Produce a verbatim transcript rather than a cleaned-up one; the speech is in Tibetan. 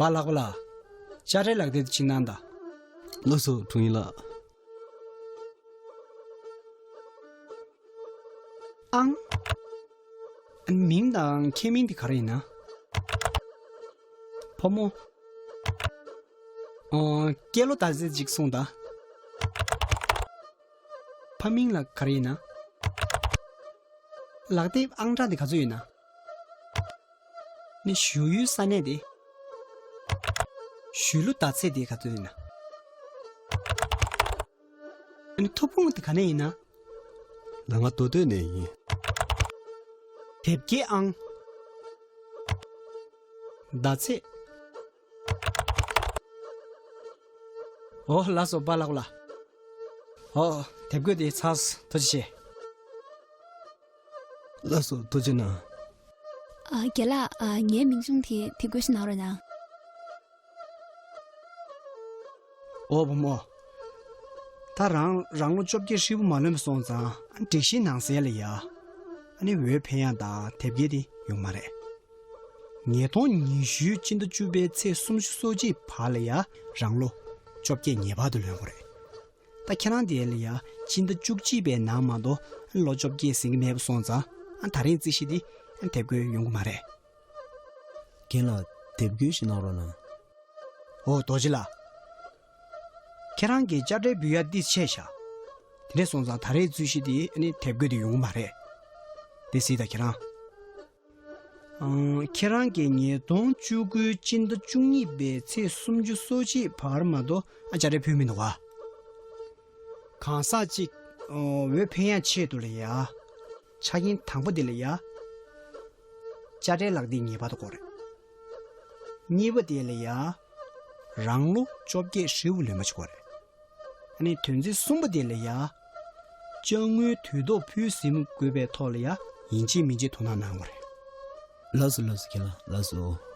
པཱ་ལགས། པཱ་ལགས། དཔྱ་ཁྲལ་ལག་དེབ་ཅིག་གནང་དང་། ལགས་སོ། དྲུང་ཡིག་ལགས། ཨང་། མིང་དང་ཁྱེད་མིང་དེ་ག་རེ་ཡིན་ན། ཕོ་མོ། ཨོ། སྐྱེས་ལོ་དར་ཚད་ཅིག་གསུངས་དང་། ཕ་མིང་ལ་ག་རེ་ཡིན་ན། ལག་དེབ་ཨང་གྲངས་དེ་ག་ཚོད་ཡིན་ན། ནི་བཞུགས་ཡུལ་ས་གནས་དེ། བཞུགས་ལོ་དར་ཚད་དེ་ག་ཚོད་ཡིན་ན། ནི་ཐུག་ཕུང་དེ་ག་ནས་ཡིན་ན། ལགས། ང་མདོ་སྟོད་ནས་ཡིན། དེབ་སྐྱེལ་ཨང་། ཟླ་ཚེས། ཨོ། ལགས་སོ། པཱ་ལགས། པཱ་ལགས། ཨོ། དེབ་འགོད་དེ་ཚར་སོང་། ཐུགས་རྗེ་ཆེ། ལགས་སོ། ཐུགས་རྗེ་གནང་། ཨ། རྒན་ལགས། ཨ། ངའི་མིང་ཆུང་དེ་དེབ་འགོད་ཞིག་གནང་རོགས་གནང་། ཨོ། བུ་མོ། ད་རང་རང་ལོ་བཅོ་བརྒྱད་ཧྲིལ་པོ་མ་ལོན་པ་སོང་ཙང་། ཨ། སྒྲིག་གཞི་ནང་གསལ་ལ་ཡ། ཨ་ནི་འོས་འཕེན་ཡག་དང་དེབ་སྐྱེལ་དེ་ཡོང་མ་རེད། ཉིས་སྟོང་ཉི་ཤུའི་སྤྱི་ཟླ་བཅུ་པའི་ཚེས་སུམ་ཅུ་སོ་གཅིག་བར་ལ་ཡ་རང་ལོ་བཅོ་བརྒྱད་ངེས་པར་དུ་ལོན་དགོས་རེད། ད་ཁྱེད་རང་དེ་ལ་ཡ་སྤྱི་ཟླ་བཅུ་གཅིག་པའི་ནང་མ་གཏོགས་ལོ་བཅོ་བརྒྱད་ཟིན་གྱི་མེད་པ་སོང་ཙང་། ཨ། ད་རེས་རྩིས་གཞི་དེ་དེབ་འགོད་ཡོང་གི་མ་རེད། རྒན་ལགས། དེབ་འགོད་ཞིག་གནང་རོགས་གནང་། ཨོ། རྡོ་རྗེ་ལགས། ཁྱེད་རང་གིས་དཔྱ་ཁྲལ་འབུལ་ཡག་འདི་ཆད་བཞག་དེ་འདྲ་སོང་ཙང་ད་རེས་རྩིས་གཞི་དེ་ནི་དེབ་འགོད་དེ་ཡོང་གི་མ་རེད། དེ་གཟིགས་དང་ཁྱེད་རང་། ཨང་། ཁྱེད་རང་གིས་ཉིས་སྟོང་བཅུ་དགུའི་སྤྱི་ཟླ་བཅུ་གཉིས་པའི་ཚེས་སུམ་ཅུ་སོ་གཅིག་བར་མ་གཏོགས། ཨ། དཔྱ་ཁྲལ་ཕུལ་མི་འདུག་ག་གང་ཟག་གཅིག་ཨོ། འོས་འཕེན་ཡག་ཆེད་དུ་ལ་ཡ། ཆ་རྐྱེན་དང་པོ་དེ་ལ་ཡ། དཔྱ་ཁྲལ་ལག་དེབ་ངེས་པར་དུ་དགོས་རེད། གཉིས་པ་དེ་ལ་ཡ། རང་ལོ་བཅོ་བརྒྱད་ཧྲིལ་པོ་ལོན་པ་ཅིག་དགོས་རེད། ཨ་ནི་དོན་ཚན་གསུམ་པ་དེ་ལ་ཡ། དཔྱ་དངུལ་དུས་ཐོག་ཕུལ་ཟིན་དགོས་པའི་ཐོག་ལ་ཡ། ཡིན་གཅིག་མིན་གཅིག་ཐུགས་སྣང་གནང་དགོས་རེད། ལགས་སོ། ལགས་སོ། རྒན་ལགས། ལགས་སོ།